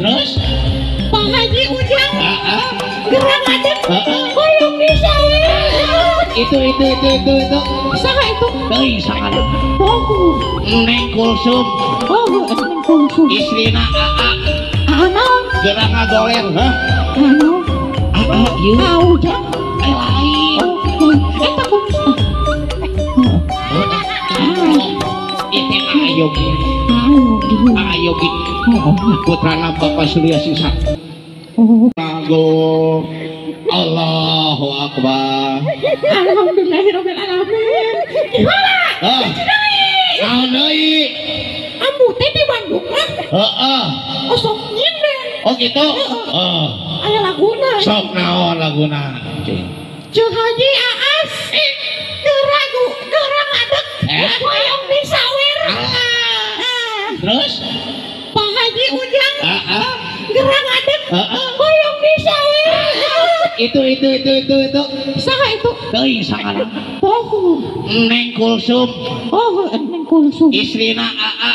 Terus Pak Haji Ujang. Gerang adek. Hoyong disawer. Itu. Saha itu? Deui saha? Oh. Neng Kulsum. Oh, Neng Kulsum. Istrina Aa. Aa naon? Gerang ngagoler, hah? Aa naon? Aa ieu. Aa Ujang. Eh lain. Oh, eta kumis. Itu Aa Yogi. Aa Yogi. Putrana Bapak Surya Sisa. Oh. Ago. Allahu Akbar. Alhamdulillahirabbil alamin. Gimana? Hah. Naon deui? Ambu teh di Bandung mah. Heeh. Osok nyinden. Oh gitu. Heeh. Aya laguna. Sok naon laguna? Ceu Haji Aas. Geragu, gerang adek. Hoyong disawer. Terus Pak Haji Ujang. Heeh. Gerang adek. Heeh. Hoyong disawer. Itu. Saha itu? Deui saha? Oh. Neng Kulsum. Oh, Neng Kulsum. Istrina Aa.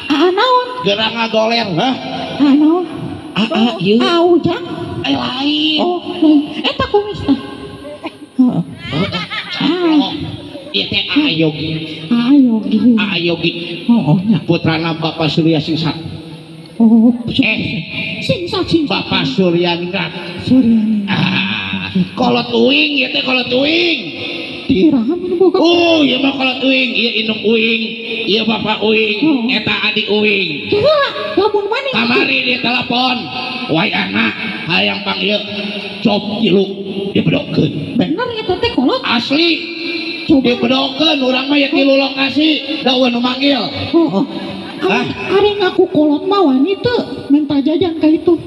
Aa naon? Gerang ngagoler, hah? Aa naon? Aa ieu. Aa Ujang. Eh lain. Oh, lain. Eta kumis tah. Heeh. Ieu teh Aa Yogi. Aa Yogi. Aa Yogi. Oh, nya. Putrana Bapak Surya Sisa. Oh, singsa. Bapak Surya Ningrat. Surya Ningrat. Ah, kolot uing ieu teh kolot uing. Dirahan boga. Oh, ieu mah kolot uing, ieu indung uing, ieu bapak uing, eta adik uing. Heula, lamun maneh kamari di telepon, wai anak hayang panggil cop tilu dibedokeun. Bener eta teh kolot? Asli. Dibedokeun urang mah ya tilu lokasi, da eueuh nu manggil. Heeh. Ari ngaku kolot mah wani teu minta jajan ka itu.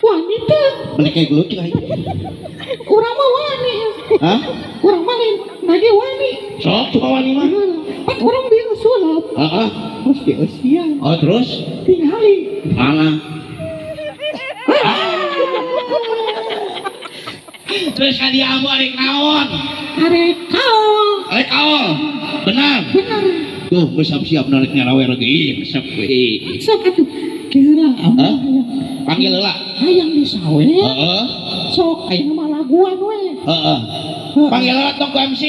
Wani teu. Beli kayak gelut cing aing. Urang mah wani. Hah? Urang mah lain nage wani. Sok coba wani mah. Pan urang bieu sulap. Heeh. Terus dieusian. Oh, terus tingali. Mana? Terus ka dia ambu arek naon? Arek kaol. Arek kaol. Benar. Benar. Tuh, geus siap-siap narik nyarawer ge. Ih, resep we. Sok atuh. Geura ambu. Panggil heula. Hayang disawer. Heeh. Sok aya mah laguan we. Heeh. Panggil heula tong ku MC.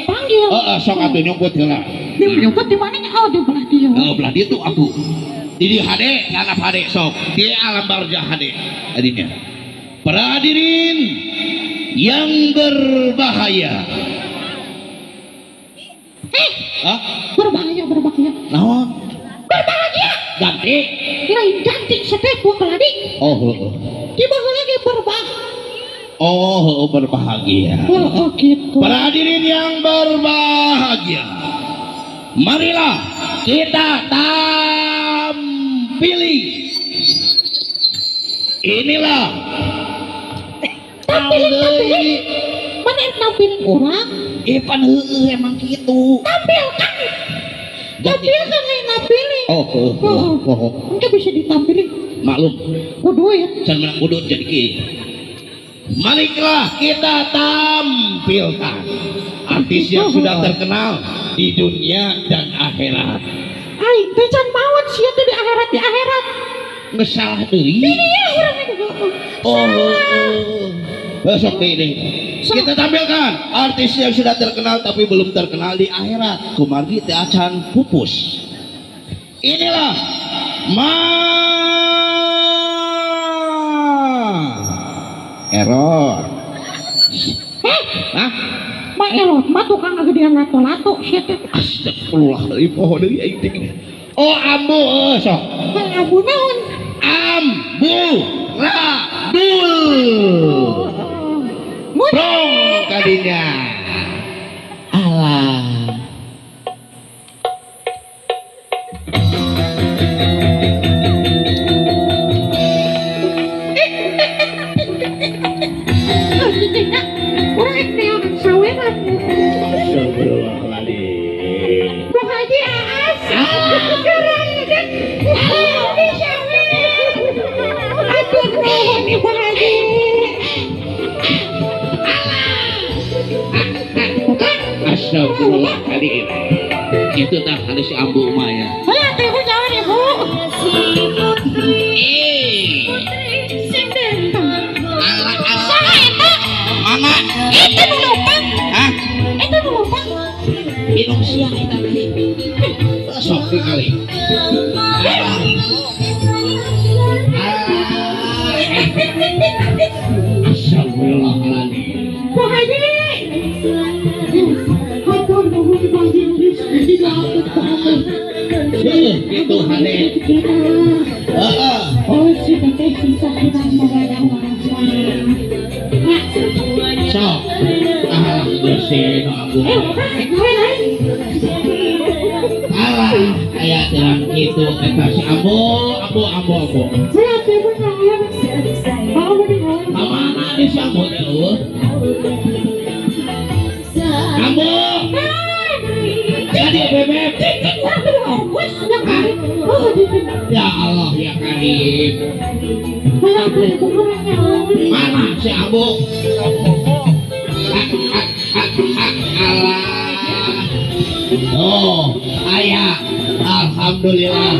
Panggil. Heeh, sok atuh nyumput heula. Nyumput di mana nya? Oh, di belah dieu. Heeh, belah dieu tuh atuh. Di dieu hade, nganap hade sok. Di alam barjah hade. Adinya. Para hadirin yang berbahaya. Hah? Berbahaya. Naon? Berbahagia. Ganti. Lain ganti seteh buah keladi. Oh, heeh. Di bawah lagi berbahagia. Oh, berbahagia. Oh, gitu. Para hadirin yang berbahagia, marilah kita tampili. Inilah tampilin. Mana yang tampilin orang? Pan heueuh emang gitu. Tampilkan. Tampilkan lain nampilin. Oh. Engke bisa ditampilin. Maklum. Kudu ya. Can menang kudu jadi kieu. Marilah kita tampilkan artis yang sudah terkenal di dunia dan akhirat. Aing teh can maot sia teh di akhirat di akhirat. Geus salah deui. Iya urang teh. Oh. Besok ini kita tampilkan artis yang sudah terkenal tapi belum terkenal di akhirat. Kumargi teh acan pupus. Inilah Ma Error. Hah? Ma Error mah tukang ngagedean lato-lato sia teh. Astagfirullah, poho deui aing teh. Oh, ambu sok. Ambu naon? Ambu Radul. Brong kadinya. Alah. Astagfirullahaladzim. Bu Haji Aas. Aduh, nuhun Ibu Haji. Astagfirullahaladzim. Itu tah ada si ambu mah ya. teh nyawer ibu. Sing dentang. Alah saha eta? Mana? Eta nu leumpang. Hah? Eta nu leumpang. Minum siang eta teh. Sok kali. Astagfirullahaladzim. Bu Haji. Hatur nuhun Bu Haji didoakeun ku Allah. Heuh, kitu hade. Heeh. Oh, si teteh sing sakitan mawadah warasna. Sok. Ah, bersih nu ampun. Alah, aya terang kitu eta si Ambo, Ambo, Ambo, Ambo. Siap ibu nyawer. Kamana di si Ambo teh eueuh? Ambo. Jadi bebek. Ya Allah ya Karim. Mana si Ambo? Allah. Oh, ayah. Alhamdulillah.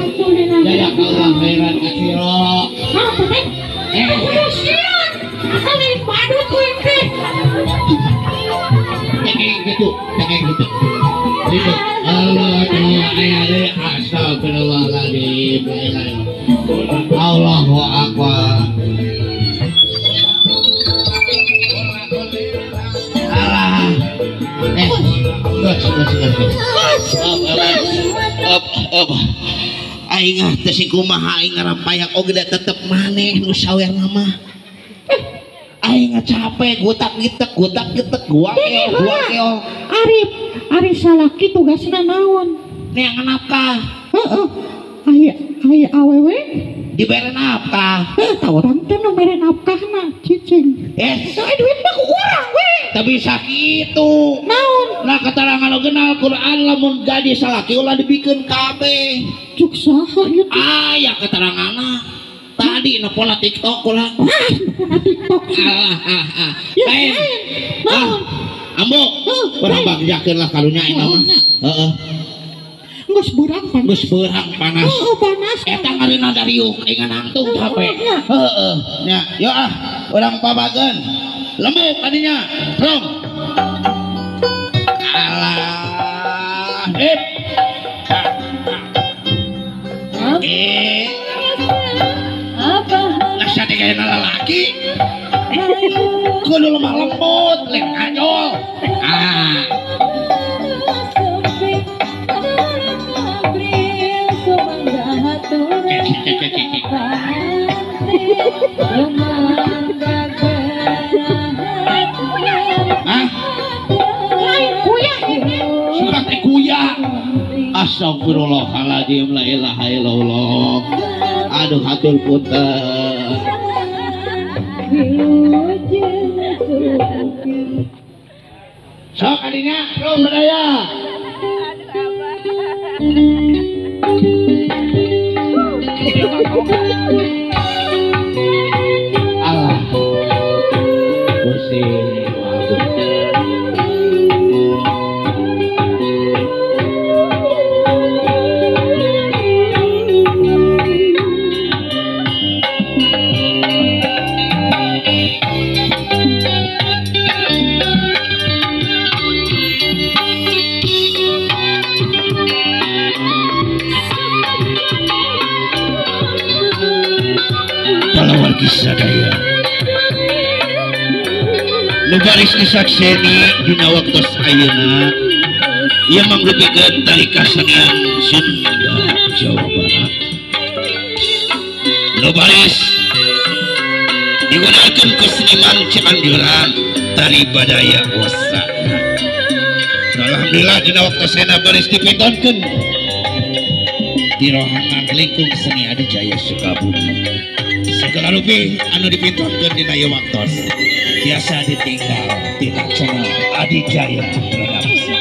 Jazakallah khairan katsira. Gitu, kayak gitu. Ribet. Allah ayah deh, astagfirullahaladzim. Allahu akbar. Allah. Geus, geus, geus. Up, up. Aing ah teh sing kumaha aing ngarampayak oge da tetep maneh nu sawerna mah. Aing capek gutak gitek gua keol. Arif, ari salaki tugasna naon? Neangan nafkah. Heeh. Aya aya awewe dibere nafkah. Heuh, tah urang teh nu mere nafkahna cicing. Duit mah ku urang we. Tapi sakitu. Naon? Nah keterangan oge na Al-Qur'an lamun gaji salaki ulah dibikeun kabeh. Cuk saha ieu teh? Aya keteranganna. Tadi na pola TikTok ulah. Ah, pola TikTok. Ah, ah. Ya, lain. Naon? Ambo, urang bagjakeun lah karunya aing mah. Heeh. Geus beurang panas. Geus beurang panas. Heeh, panas. Eta ngareuna dariuk aing nangtung capek. Heeh. Nya, yo ah, urang pabageun. Lembut tadinya. Rong. Alah. Hip. Eh. Asa teh kaya lalaki. Kudu lemah lembut, lain kanyol. Ah. Hah? Suka teh kuya. Astagfirullahaladzim, la ilaha illallah. Aduh, hatur punten. Sok adinya, rum sadaya. Allah. Gusti sadaya nu baris disakseni dina waktos ayeuna ieu mangrupikeun tari kasenian Sunda Jawa Barat nu baris digunakeun ku seniman Cianjuran tari Badaya Wasana. Alhamdulillah dina waktos ayeuna baris dipitonkeun di rohangan lingkung seni Adijaya Sukabumi. Segala rupi anu dipintonkeun dina ieu waktos biasa ditinggal tina channel Adijaya Production.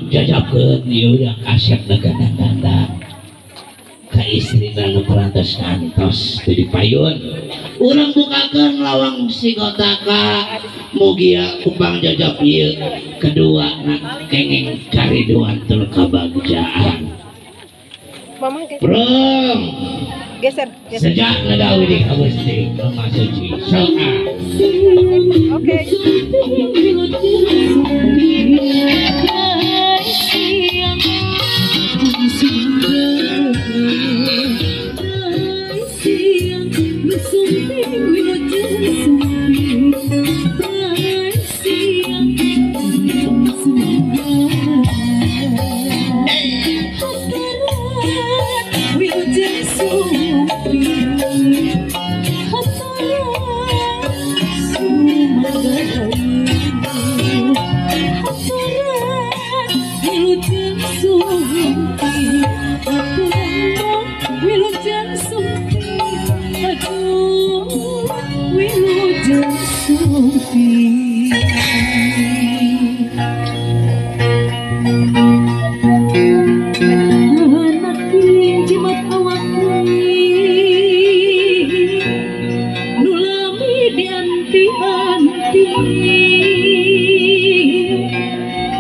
Jajabkeun ieu yang kasep gandang-gandang ka istrina nu parantos kantos teu dipayun. Urang bukakeun lawang sigotaka mugia kumbang jajab ieu kedua na kenging kariduan tur kabagjaan. Prung geser, geser. Sejak nagawi di Gusti Mama Suci. Soa. Oke.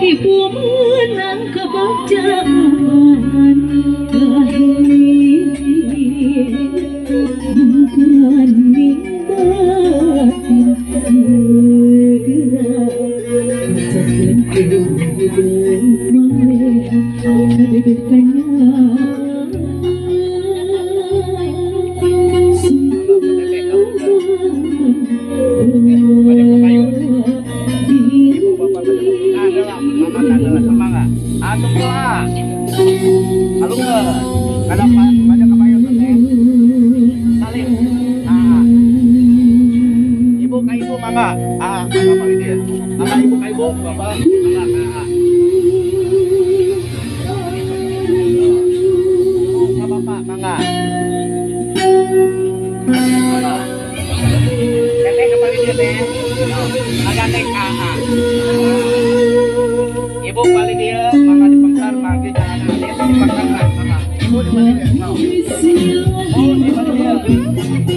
Ibu menang kebagjaan Ibu balik dia, maka dipengkar, maka jalan dia dipengkar, maka ibu dibalik dia. Oh, dibalik dia.